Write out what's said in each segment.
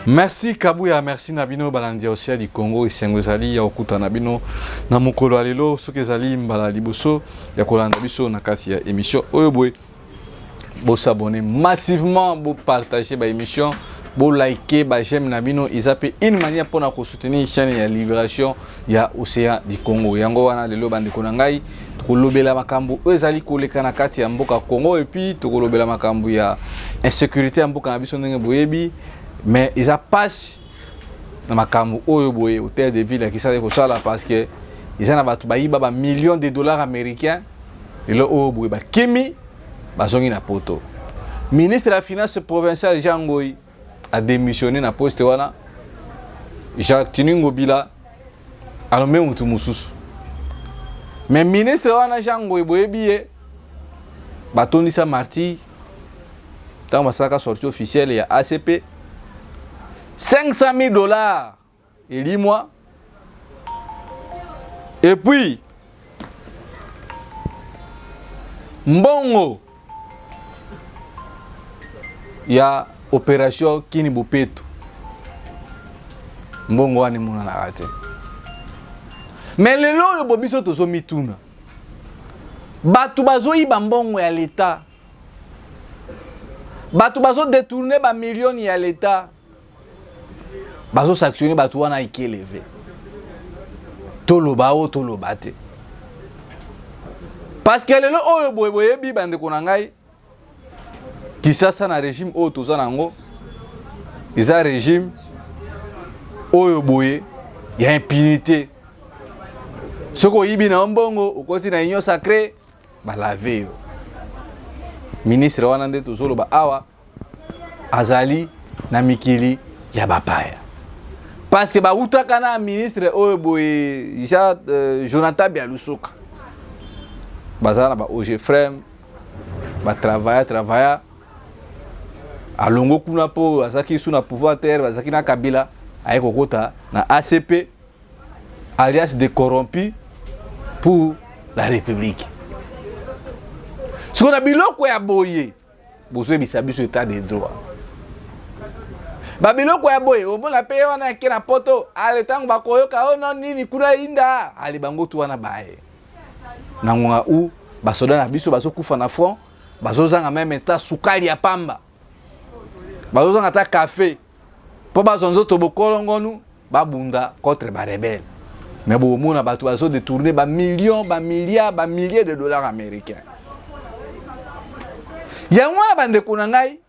Merci Kabuya, merci na bino balandi ya Océan du Congo, esengo ezali ya kokuta na bino na mokolo ya lelo, soki ezali mbala liboso ya kolanda biso na kati ya émission oyo boye, bo s'abonner massivement, bo partager ba émission, bo liker ba j'aime na bino, eza pe une manière pona ko soutenir chaîne ya Libération ya Océan du Congo. Yango wana lelo bandeko na ngai tokolobela makambo oyo ezali koleka na kati ya mboka Congo et puis tokolobela makambo ya insécurité ya mboka na biso ndenge boyebi, mais eza pasi na makambo oyo boye hôtel de ville ya Kinshasa ekosala parce que eza na bato bayiba ba millions de dollars américains lelo oyo boye bakimi bazongi na poto. Ministre ya finance provinciale Jean Ngoyi a démissionné na poste wana. Jacques Tini Ngobila alome mutu mosusu, mais ministre wana Jean Ngoyi boyebi ye batondisa martyr ntango basalaka sortie officielle ya ACP 500 000 $ elimwa. Et puis mbongo ya opération Kini Bopeto, mbongo wana emonanaka te. Mais lelo oyo bo biso tozomituna, bato bazoyiba mbongo ya leta, bato bazodétourner bamillioni ya leta, bazosanctionner bato wana ekeleve. Toloba oyo toloba te, parce que lelo oyo boye boyebi bandeko na ngai, Kinshasa na régime oyo toza nango eza régime oyo boye ya impunité. Soki oyibi na yo mbongo, okoti na Union sacrée, balaver yo. Ministre wana nde tozoloba awa azali na mikili ya bapaya parce que bautaka na ministre oyo boye Jean, Jonathan Bialusuka, bazala na ba OGEFREM, batravailla travailla alongo kuna mpo azalaki su na pouvoir terre, bazalaki na Kabila, aye kokota na ACP, Alliance des corrompus pour la République. Sikoyo na biloko ya boye bozoyebisa biso état de droit, babiloko ya boye omona mpe wana ake na poto ale ntango bakoyoka oyo no nini kuna inda ale bango tu wana baye na ngonga u basoda na biso bazokufa na front, bazozanga même ta sukali ya pamba, bazozanga ata kafe mpo bazwa nzoto bokolongonu babunda contre barebelles. Mais bomona bato bazodétourner bamillion, bamilliard, bamilliers de dollars américains. Yango wana bandeko na ngai,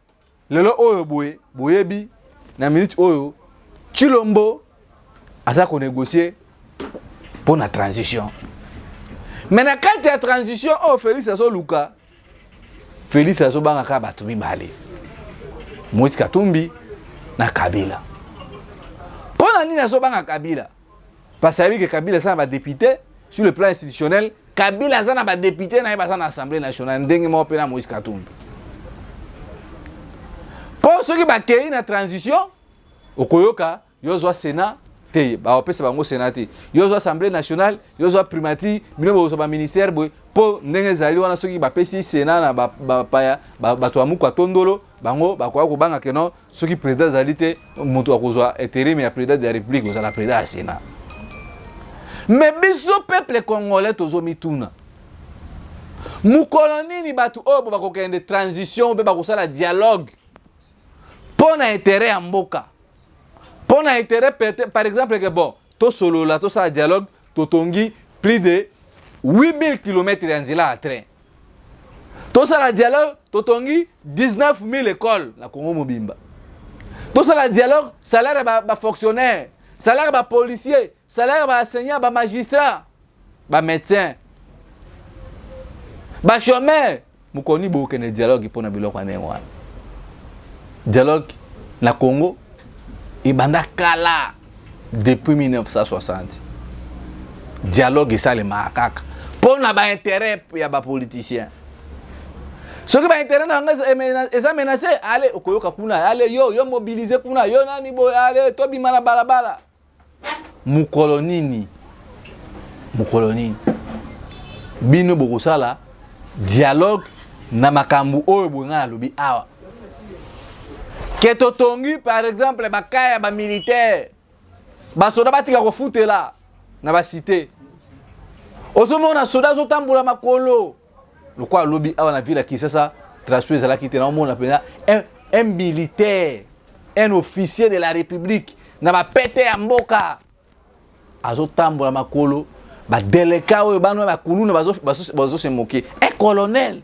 lelo oyo boye boyebi na minute oyo Chilombo aza konégocier mpo na transition. Mais na kati ya transition oyo Félix azoluka, Félix azobanga kaka bato mibale, Moïse Katumbi na Kabila. Mpo na nini azobanga Kabila? Parce que ayebi ke Kabila aza na badéputé. Sur le plan institutionnel, Kabila aza na badéputé na ye, baza na Assemblée nationale, ndenge moko mpe na Moïse Katumbi. Mpo soki bakei na transition, okoyoka yo zwa Sénat te, bapesa bango Sénat te, yo zwa Assemblée nationale, yo zwa primature, bino bozwa baministère boye. Mpo ndenge ezali wana, soki bapesi Sénat na bapaya, bato ya mukwa tondolo, bango bakoya kobanga keno soki président azali te, moto akozwa intérim ya président de la République ozala président ya Sénat. Mais biso peuple congolais tozomituna, mokolo nini bato oyo bo bakokende transition mpe bakosala dialogue mpo na intérêt ya mboka, mpo na intérêt, par exemple ke bon, tosolola, tosala dialogue, totongi plus de 8000 km ya nzela ya train, tosala dialogue, totongi 19 000 école na Congo mobimba, tosala dialogue, salaire ya bafonctionnaire, ba salaire ya bapolicier, salaire ya baenseignant, bamagistrat, bamédecin, bachômeur. Mokoni bokende dialogue mpona biloko ya ndenge wana? Dialogue na Congo ebanda kala, depuis 1960. Dialogue esalemaka kaka mpo na baintérêt ya bapoliticien. Soki baintérêt na bango eza menacé, ale okoyoka kuna, ale yo yo mobilize kuna, yo nani boye, ale tobima na balabala. Mokolo nini, mokolo nini bino bokosala dialogue na makambo oyo boye? Ngai nalobi awa, Ke totongi par exemple bakaya ya bamilitaire, basoda batika kofutela na basite. Ozomona soda azotambola makolo lokola alobi awa na ville ya Kinshasa transport ezalaki te. Naomona mpenza un militaire, un officier de la République na bapete ya mboka azotambola makolo. Badeleka oyo bana bakuluna bazose moke. Un colonel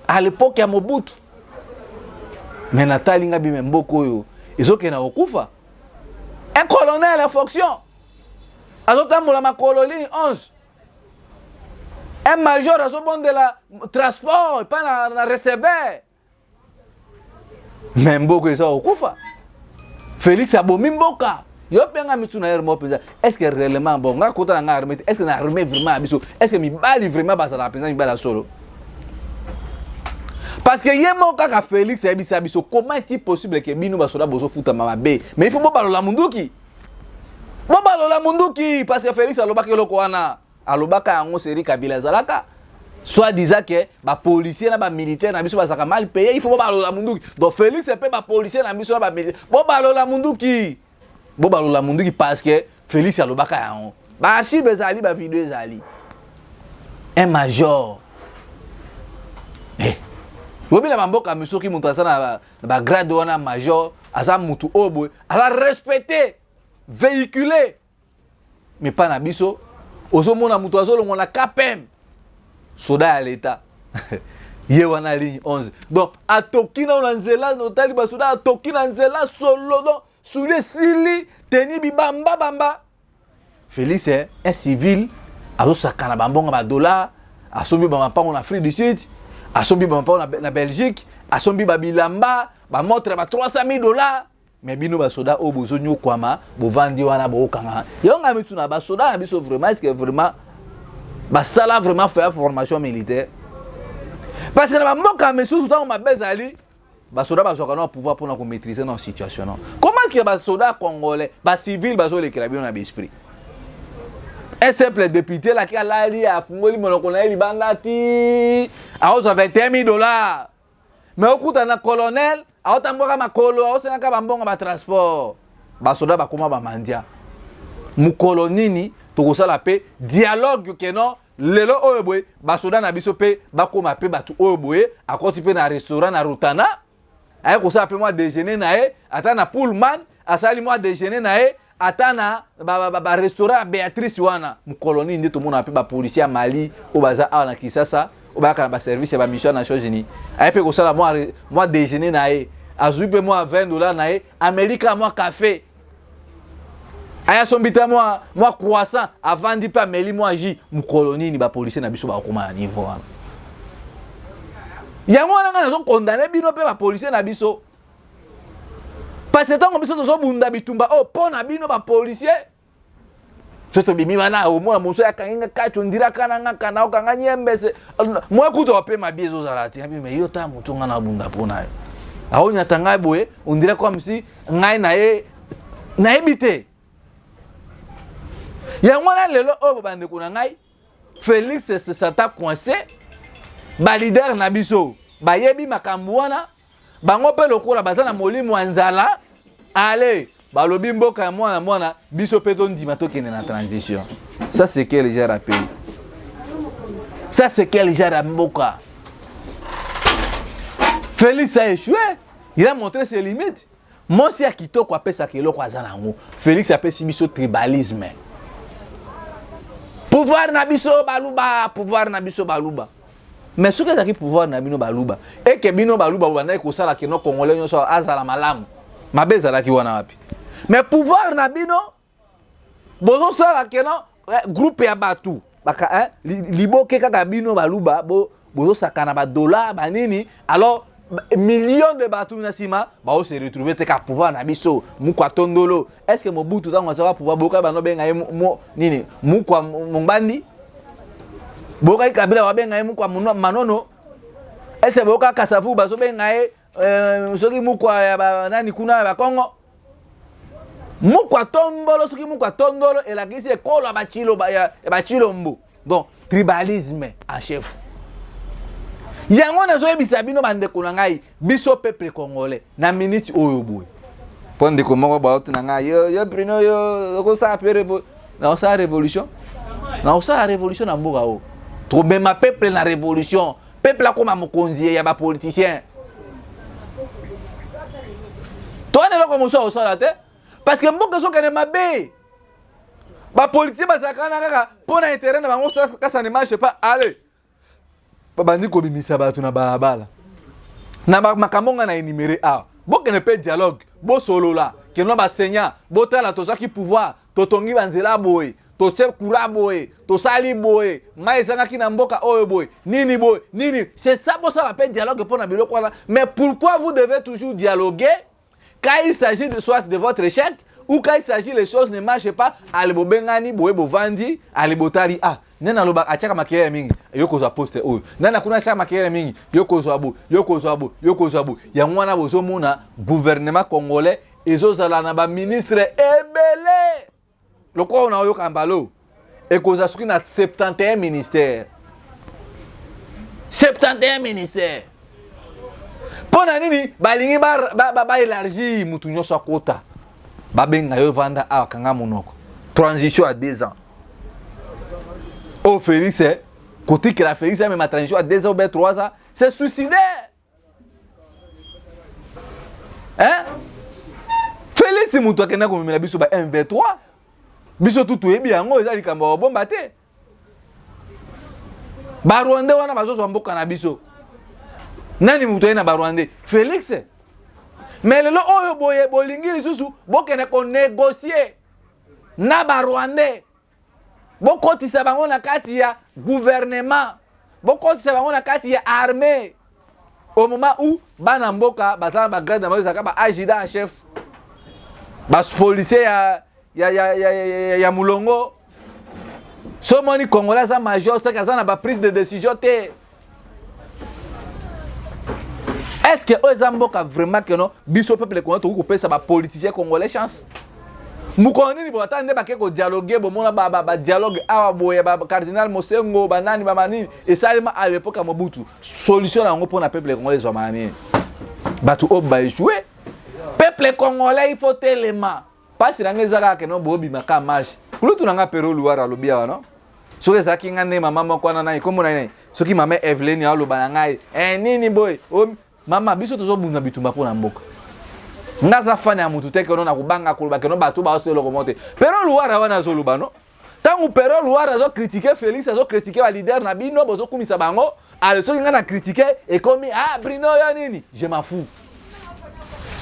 à l'époque ya Mobutu. Mais natali nga bime, mboka oyo ezokende kokufa. Un colonel en fonction azotambola makolo ligne 11, un major azobondela transport epai na receveur. Mais mboka eza kokufa. Félix abomi mboka. Yo mpe nga mituna yere moko mpenza: est ce que réellement, bon, nga kota na nga armée te, est ce que na armée vraiment ya biso, est ce que mibali vraiment bazalaka mpenza mibali ya solo? Parce que ye moko kaka Félix ayebisa biso: comment est-il possible ke bino basoda bozofutama mabe, mais il faut bobalola munduki, bobalola munduki? Parce que Félix alobaki eloko wana, alobaka yango seri Kabila azalaka soit disant ke bapolicier na bamilitaire na biso bazalaka mal payé, il faut bobalola munduki. Donc Félix mpe bapolicier na biso na bamilitaire bobalola munduki, bobalola munduki, parce que Félix alobaka yango. Baarchive ezali, bavideo ezali. Un major, eh. Oyebi na bamboka mi, soki moto aza na bagrade wana, major, aza mutu oyo boye aza respecté, véhiculé. Mais pa na biso, ozomona moto azolongwa na KPM, soda ya leta, ye wana ligne 11, donc atoki nao na nzela. Otali basoda, atoki na nzela solo, donc suli esili teni bibamba bamba. Félix, un civil, azosaka na bambongo badollar, asombi bamapango na Afrique du Sud, asombi bamapango na Belgique, asombi babilamba, bamontre ba 300 000 $. Mais bino basoda oyo bozonyokwama, bovandi wana, bookanga yo. Ngai mituna: basoda na biso vraiment, est ce que vraiment basala vraiment faire formation militaire? Parce que na bamboka misusu, ntango mabe ezali, basoda bazwaka na pouvoir mpona komaîtrise na situation. Non, comment est ce que basoda congolais, bacivile, bazolekela bino na baesprit? Un simple député laki alali, afungoli monoko na ye libanda ti aozwa 21 000 $, mais okuta na colonel aotambwaka makolo, aosengaka bambongo batransport. Basoda bakóma bamandia. Mokolo nini tokosala mpe dialogue ke non, lelo oyo boye basoda na biso mpe bakóma mpe bato oyo boye, akoti mpe na restaurant na Rotana, aye kosala mpe mwa déjeuner na ye, ata na Pullman asali mwa déjeuner na ye, ata na barestaurant ya Béatrice wana? Mokolo nini nde tomona mpe bapolisier ya Mali oyo baza awa na Kinshasa, oyo bayaka na baservice ya bamission ya Nations Unies, aye mpe kosala mwa déjeuner na ye, azwi mpe mwa 20 $ na ye, amelika mwa café, aya asombi te mwa croissant, avandi mpe ameli mwa jus? Mokolo nini bapolisier na biso bakokóma na niveau wana? Yango wana ngai nazokondane bino mpe bapolisier na biso, parce que ntango biso tozobunda bitumba oyo mpo na bino bapolisier, so tobimi wana, omona mosu akangi nga kati, ondiraka na nga kana okanga nyembese mwa kutu apema bi ezozala te. Me yo ta motu nga nabunda mpo na ye, aonyata ngai boye, ondira comme si ngai na ye nayebi te. Yango wana lelo oyo, bandeko na ngai, Félix se senta coincé. Baleader na biso bayebi makambo wana. Bango mpe lokola baza na molimo ya nzala, ale balobi mboka ya mwana mwana, biso mpe tondima tokende na transition. Ça, c'est quel genre ya pays? Ça, c'est quel genre ya mboka? Félix a échoué, il a montré ses limites. Mwasi ya kitoko apesaka eloko aza nango. Félix apesi biso tribalisme. Pouvoir na biso baluba, pouvoir na biso baluba. Mais soki ezalaki pouvoir na bino baluba, eke bino baluba bobandaki kosala keno congolais nyonso azala malamu, mabe ezalaki wana wapi? Mais pouvoir na bino bozosala keno groupe ya bato baka, liboke kaka bino baluba bozosaka na badollar banini, alors million de bato na nsima bao se retrouve te. Ka pouvoir na biso mukwa tondolo. Est ce que Mobutu, ntango azalaka pouvoir, boyokai bano benga ye nini? Mukwa mongbandi. Boyokai Kabila babenga ye mukwa manono? Est ce que boyoka Kasavu bazobenga ye soki mukwa ya nani kuna ya Bakongo, mukwa tombolo? Soki mukwa tondolo elakisi ekolo ya Bachilombo. Donc tribalisme en chef. Yango nazoyebisa bino bandeko na ngai, biso peuple congolais na minute oyo boye. Mpo ndeko moko bauti na ngai, yo, yo Bruno, yo okosala mpe revo, nakosala révolution, nakosala révolution na mboka oyo. Tobema peuple na révolution, peuple akoma mokonzi ya ba politiciens. Towana eloko mosusu akosala te, parce que mboka ezokende mabe. Ba politiciens bazalaka wana kaka mpo na intérêt na bango, ça, ça ne marche pas. Allez, babandi kobimisa bato na balabala na makambo nga na énuméré awa. Bokende mpe dialogue, bosolola keno basenya, botala tozwaki pouvoir, totongi banzela boye, totie courant boye, tosali boye, mai ezangaki na mboka oyo boye, nini boye nini. C'est ça, bosala mpe dialogue mpo na biloko wana. Mais pourquoi vous devez toujours dialoguer quand il s'agit de soit de votre échec ou quand il s'agit les choses ne marchent pas? Ale, bobengani boye, bovandi, ale botali, ah, nde naloba atiaka makelele mingi, yo kozwa poste oyo. Nani kuna atiaka makelele mingi, yo kozwa bo, yo kozwa bo, yo kozwa bo. Yango wana bozomona gouvernement congolais ezozala na baministre ebele. Lokola na oyoka mbalo ekozala soki na 71 ministère, 71 ministère. Mpo na nini balingi baélargir? Mutu nyonso akota, babenga yo, vanda awa, kanga monoko. Transition ya 2 ans oyo Félix, kotikela Félix amema transition ya 2 ans ou bien 3 ans, c'est suicidaire, hein? Félix moto akenda komemela biso ba M23, biso tu toyebi yango, eza likambo ya kobomba te. Barwandais wana bazozwa mboka na biso, nani moto aye na barwandais? Félix. Mais lelo oyo boye bolingi lisusu bokende konégocier na barwandais, bokotisa bango na kati ya gouvernement, bokotisa bango na kati ya armée, au moment où bana mboka baza na bagrade na bango, ezalaka baadjudant en chef, bapolicier ya molongo. So omoni congolais aza major, soki aza na baprise de décision te. Est ce que oyo eza mboka vraiment keno biso peuple congolais tokoki kopesa bapoliticien congolais chance? Mokolo nini bo ata nde bake kodialogue? Bomona badialogue awa boye, bacardinal Mosengo, banani, bamanini, esalema à l'époque ya Mobutu. Solution na yango mpona peuple congolais ezwamaka nini? Bato oyo baéchoué. Peuple congolais, il faut telema. Mpasi na ngai eza kaka keno boobimaka marche. Kulutu na nga Pero Luwara alobi awa, no, soki ezalaki nga nde mama moko wana, nani kombo na ye, soki mama Eveline aloba na ngai nini boye. Mama, biso tozobunda bitumba mpo na mboka. Nga aza fani ya mutu te keno na kobanga koloba keno bato baosa eloko moko te. Pero Luwara wana azoloba, no, ntango Pero Luwara azocritiquer Félix, azocritiquer baleader na bino bozokumisa bango. Ale, soki ngai na critique, ekomi ah, Bruno yo nini, je m'en fous.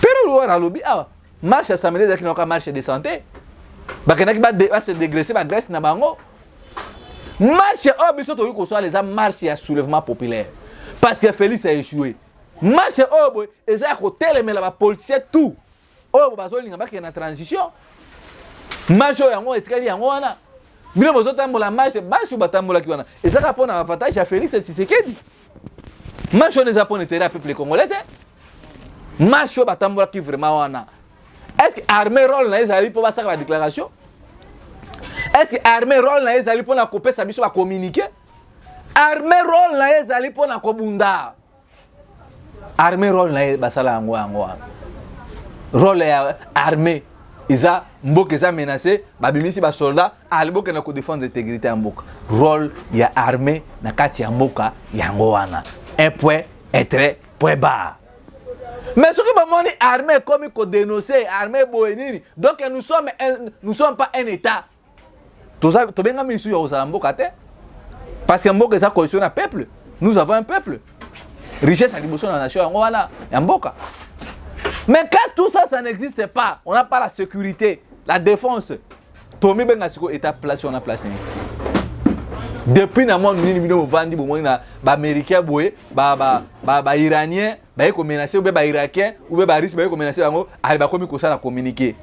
Pero Luwara alobi awa, marche ya samedi ezalaki nayoka marche de santé, bakendaki base dégraisser, bagraisse na bango. Marche oyo biso tokoki kosala eza marche ya soulèvement populaire, parce que Félix a échoué. Marche oyo boye eza ya kotelemela bapoliticien tout oyo bazolinga bakende na transition. Marche oyo yango etikali yango wana. Bino bozotambola marche, marche oyo batambolaki wana eza kaka mpona avantage ya Félix Tshisekedi. Marche wana eza mpona intérêt ya peuple congolais te. Marche oyo batambolaki vraiment wana, est ce que armée rôle na ye ezali mpo basaka badéclaration? Est ce que armée rôle na ye ezali mpona kopesa biso bacommuniqué? Armée rôle na ye ezali mpona kobunda. Armée rôle na ye basala yango yango wana. Rôle ya armée eza mboka eza menacé, babimisi basoldat, ale bokende kodéfendre intégrité ya mboka. Rôle ya armée na kati ya mboka yango wana, un point, un trait, point barre. Mais soki bamoni armée ekomi kodénoncer armée boye nini, donc nous sommes pas un état. Tobengami lisusu ya kozala mboka te, parce que mboka eza cohésion na peuple. Nous avons un peuple, richesse ya liboso na nation yango wana ya mboka. Mais quand tout ça, ça n'existe pas, on n'a pas la sécurité, la défense, tomibenga sikoyo état place wana place nini? Depuis na mwa nini bino bovandi, bomoni na baaméricain boye, bairanien baye komenacer, ou bien bairakien ou bien barusse baye komenacer bango, ale bakomi kosala communiqué.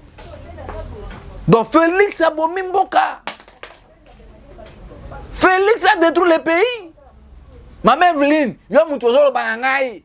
Donc Félix abomi mboka, Félix a détruit le pays. Mama Eveline, yo moto ozoloba na ngai,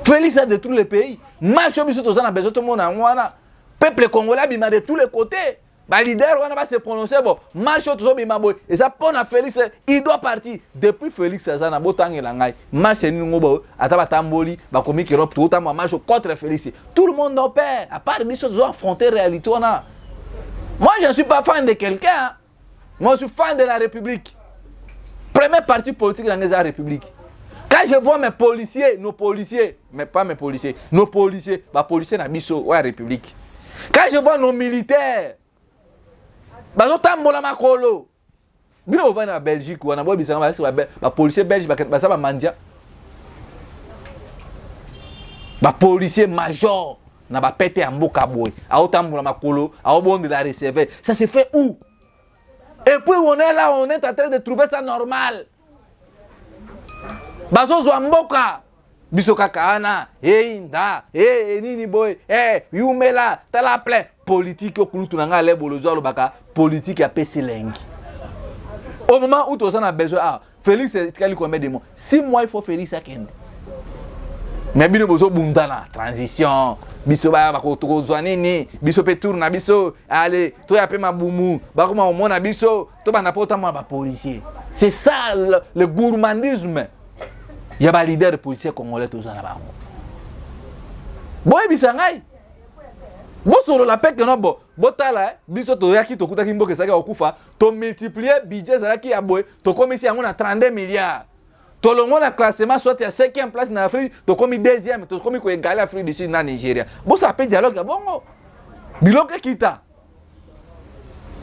Félix a détruit le pays. Marche oyo biso toza na besoin tomona yango wana, peuple congolais abima de tous les côtés. Baleader wana base prononcer, bon, marche oyo tozobima boye eza mpo na Félix, il doit partir. Depuis Félix aza na, botangela ngai marche nini ngo boye, ata batamboli bakomi keno totambola marche contre Félix. Tout le monde opère, à part biso tozo affronter réalité wana. Moi, je ne suis pas fan de quelqu'un, hein. Moi, je suis fan de la République. Premier parti politique dans la République. Quand je vois mes policiers, nos policiers, mais pas mes policiers, nos policiers, ba policiers na biso ouais République, quand je vois nos militaires bazotambola makolo, bino bovandi na Belgique wana, boyebisanga, bapolicier belge baza bamandia? Bapolicier major na bapete ya mboka boye aotambola makolo, aobondela receveur, ça se fait où? Et puis on est là, on est en train de trouver ça normal. Bazozwa mboka, biso kaka wana, ei nda e nini boye e yumela. Tala plein politique okulutu na ngai alebolo ozwa alobaka politique apesi lengi au moment où toza na besoin. Ah, Félix etikali combien de mois? 6 mois. Il faut Félix akende, mais bino bozobundana transition. Biso baya tokozwa nini? Biso mpe tour na biso, ale toya mpe mabumu, bakoma komona biso, tobanda mpo otambola bapolicier. C'est ça le gourmandisme ya baleader policier congolais toza na bango. Boyebisa ngai, bosolola mpe keno bo botala. Biso toyaki, tokutaki mboka ezalaki ya kokufa, tomultiplier budget ezalaki ya boye, tokomisi yango na 32 milliards. Tolongo na classement soit ya 5e place na Afrique, tokomi deuxième, tokomi koégaler Afrique du Sud na Nigeria. Bosala mpe dialogue ya bongo, biloko ekita,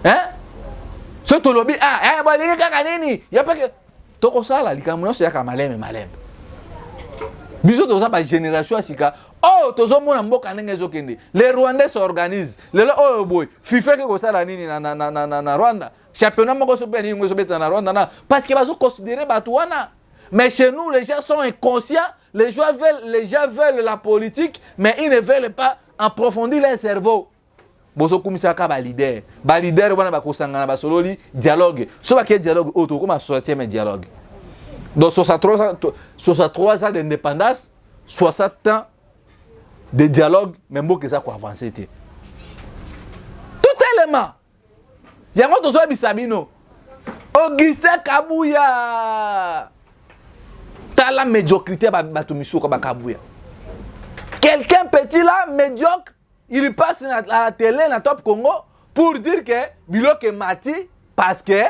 hein? So tolobi, ah, eh, bolingi kaka nini ya peke, tokosala likambo nyonso yaka maleme maleme. Biso toza bagénération ya sika oyo tozomona mboka ndenge ezokende. Les Rwandais s'organisent lelo oyo boye. FIFA eke kosala nini na Rwanda? Championnat moko so mpe nini ngo ezobeta na Rwanda na parce que bazoconsidérer bato wana. Mais chez nous, les gens sont inconscients. Les gens veulent la politique, mais ils ne veulent pas approfondir leur cerveau. Bozokumisaka baleader, baleader wana bakosangana, basololi dialogue. So bakei dialogue oyo, tokokoma 60e dialogue. Donc 63 ans, 63 ans d'indépendance, 60 ans de dialogue, mais mboka eza koavancer te. Totelema yango, tozoyebisa bino. Augustin Kabuya, tala médiocrité ya bato misuka bakabuya. Quelqu'un petit là, médiocre, il passe à la télé na Top Congo pour dire que biloko emati parce que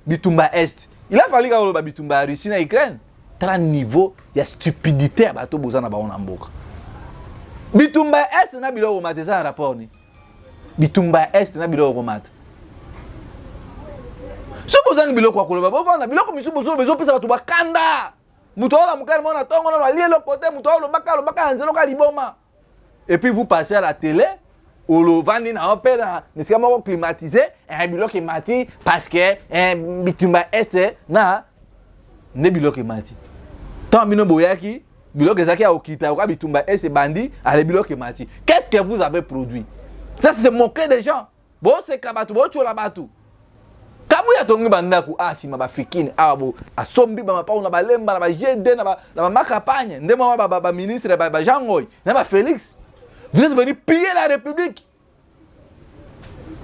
bitumba Est. Il a fallu kaka koloba bitumba ya Russie na Ukraine. Tala niveau ya stupidité ya bato boza na bango na mboka. Bitumba ya Est na biloko komata eza na rapport ni? Bitumba ya Est na biloko komata, so bozangi biloko ya koloba, bovanda. Biloko misusu bozoloba ezopesa bato bakanda. Moto aola mokali mona ntongo nano alie eloko te, moto aolobaka alobaka na nzela oka liboma, et puis vous passez à la télé, olovandi na yo mpe na esika moko climatisé, biloko emati parce que bitumba Est na nde biloko emati. Ntango bino boyaki, biloko ezalaki ya kokita. Oka bitumba Est ebandi, ale biloko emati. Qu'est-ce que vous avez produit? Ça, c'est se moquer des gens. Boseka bato, botyola bato. Kabuya tongi bandako a nsima bafikini awa, bo asombi bamapango na balemba na bagd na bamakapagne nde mwa baministre baJean na baFélix. Vous êtes venu piller la République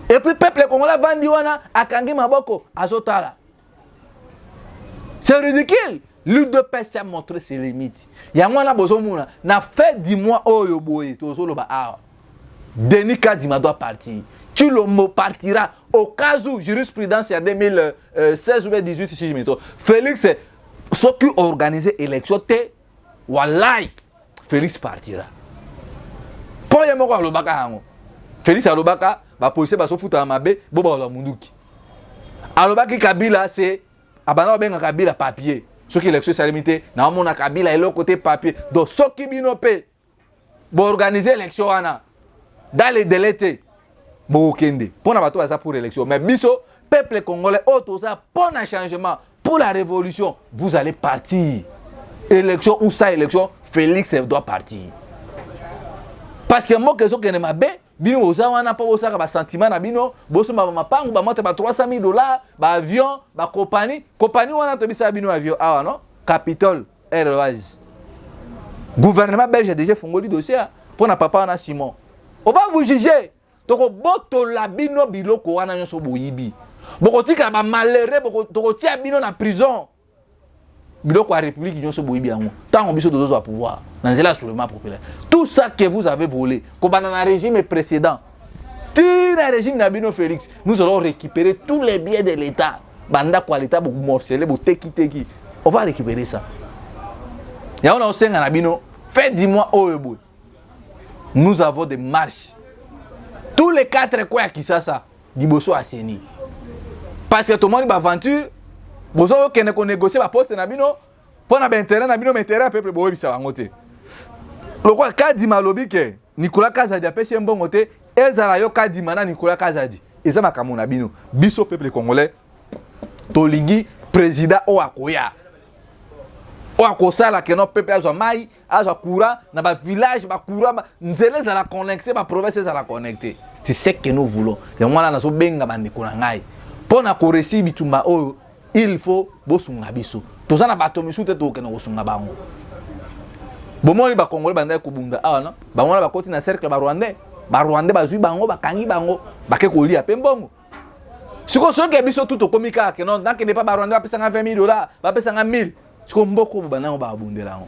et puis peuple congolais avandi wana, akangi maboko, azotala. C'est ridicule. L'UDPS a montré ses limites. Yango wana bozomona na fin du mois oyo boye, tozoloba awa, Denis Kadima doit partir. Tshilombo partira au cas où jurisprudence ya 2016 ou 18, si je me trompe. Félix soki organiser élection te, wallahi Félix partira. Mpo ye moko alobaka yango. Félix alobaka bapolisier bazofutana mabe, bo baloba munduki. Alobaki Kabila se abanda kobenga Kabila papier. Soki élection esalemi te, naomona Kabila eloko te, papier. Donc soki bino mpe boorganiser élection wana dans le délai te, bokokende. Mpo na bato baza pour élection, mais biso peuple congolais oyo toza mpo na changement, pour la révolution, vous allez partir. Élection ou sans élection, Félix doit partir parce que mboka ezokende mabe. Bino boza wana mpo bosalaka basentiment na bino, bosomba bamapangu, bamoto ba 300 000 $, baavion, bacompagnie. Compagnie wana tobisaka bino avion awa, no Capitole Airways. Gouvernement belge déjà efungoli dossier mpo na papa wana Simon. On va vous juger. Tokobotola bino biloko wana nyonso boyibi. Bokotikala ba malheureux, tokotia bino na prison. Biloko ya république nyonso boyibi yango. Ntango biso tozozwa pouvoir na nzela ya soulèvement populaire, tout ça que vous avez volé, kobanda na régime précédent ti na régime na bino Félix, nous allons récupérer tous les biens de l'État. Bandako ya l'État bomorceler, botekiteki, on va récupérer ça. Yango na osenga na bino, fin du mois oyo boye, nous avons des marches tous les quatre coins ya Kinshasa, liboso ya CENI, parce que tomoni baaventure. Bozokende konégocier baposte na bino mpo na baintérêt na bino, baintérêt ya peuple boyebisa bango te. Lokola Kadima alobi ke Nicolas Kazadi apesi ye mbongo te, ezala yo Kadima na Nicolas Kazadi, eza makambo na bino. Biso peuple congolais tolingi président oyo akoya, oyo akosala que peuple azwa mai, azwa courant na bavillage, bacourant, nzela ezala connecté, baprovince ezala connecté. C'est ce que nous voulons. Yango wana nazobenga bandeko na ngai mpo na koréussir bitumba oyo, il faut bosunga biso. Toza na bato misusu te, tokokende kosunga bango. Bomoni bakongole bandaki kobunda awa na bango wana bakoti na cercle barwandais. Barwandais bazwi bango, bakangi bango, bake kolia mpe mbongo. Sikoyo soki biso tu tokomi kaka que non, nakende mpa barwandais, bapesanga 20 000 $, bapesanga 1000, sikoyo mboka oyo banango babundela yango.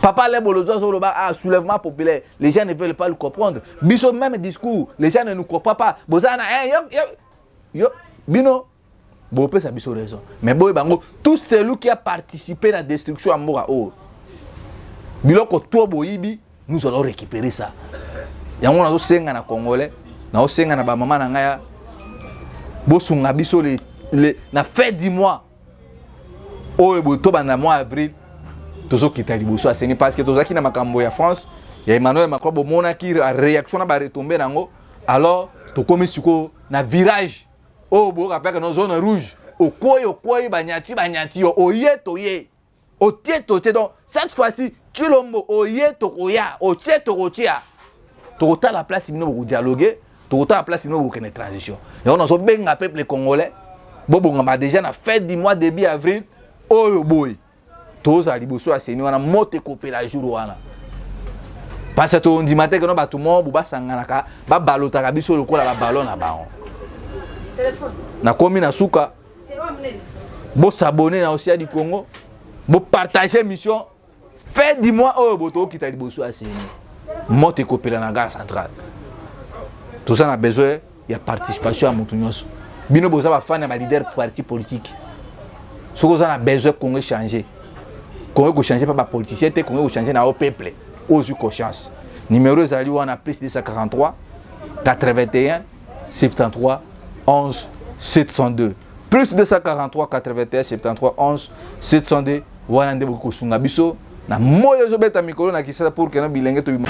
Papa Lebolo azoloba, ah, soulèvement populaire, les gens ne veulent pas le comprendre. Biso même discours, les gens ne nous comprennent pas. Bozana eh, yo, yo, yo, bino bopesa biso raison, mais boye bango, tout celui qui a participé na destruction ya mboka oyo, biloko to boyibi, nous allons récupérer ça. Yango nazosenga na Congolais, nazosenga na bamama na ngai, bosunga biso na fin du mois oyo boye, tobanda mois avril, tozokita liboso ya CENI, parce que tozalaki na makambo ya France ya Emmanuel Macron. Bomonaki réaction na baretombées nango. Alors tokomi sikoyo na virage oyo boyoka mpaka no zone rouge. Okwei, okwei, banyati, banyati yo, oye toye, otie totie. Donc cette fois-ci, Tshilombo, oye tokoya, otie tokotia. Tokotala place bino bokodialogue, tokotala place bino bokokende transition. Yango nazobenga peuple congolais, bobongama déjà na fin du mois, début avril oyo boye, tozala liboso ya CENI wana. Moto ekopela jour wana, parce que tondima te que non, bato moko bo basanganaka, babalotaka biso lokola babalo na bango. Nakomi na suka. Bos'abonner na Osia du Congo, bopartage mission. Fin du mois oyo bo tokokita liboso ya CENI, moto ekopela na gare centrale. Toza na besoin ya participation ya motu nyonso. Bino boza bafani ya baleader parti politique. Soki oza na besoin Congo échange, Congo ekochange mpa bapoliticien te, Congo ekochange na yo peuple oyo ozwi conscience. Numéro ezali wana: +243 81 73 11 702, +243 81 73 11 702. Wana nde bokoki kosunga biso na moyo ezobeta mikolo na Kinshasa pour que no bilenge tobima.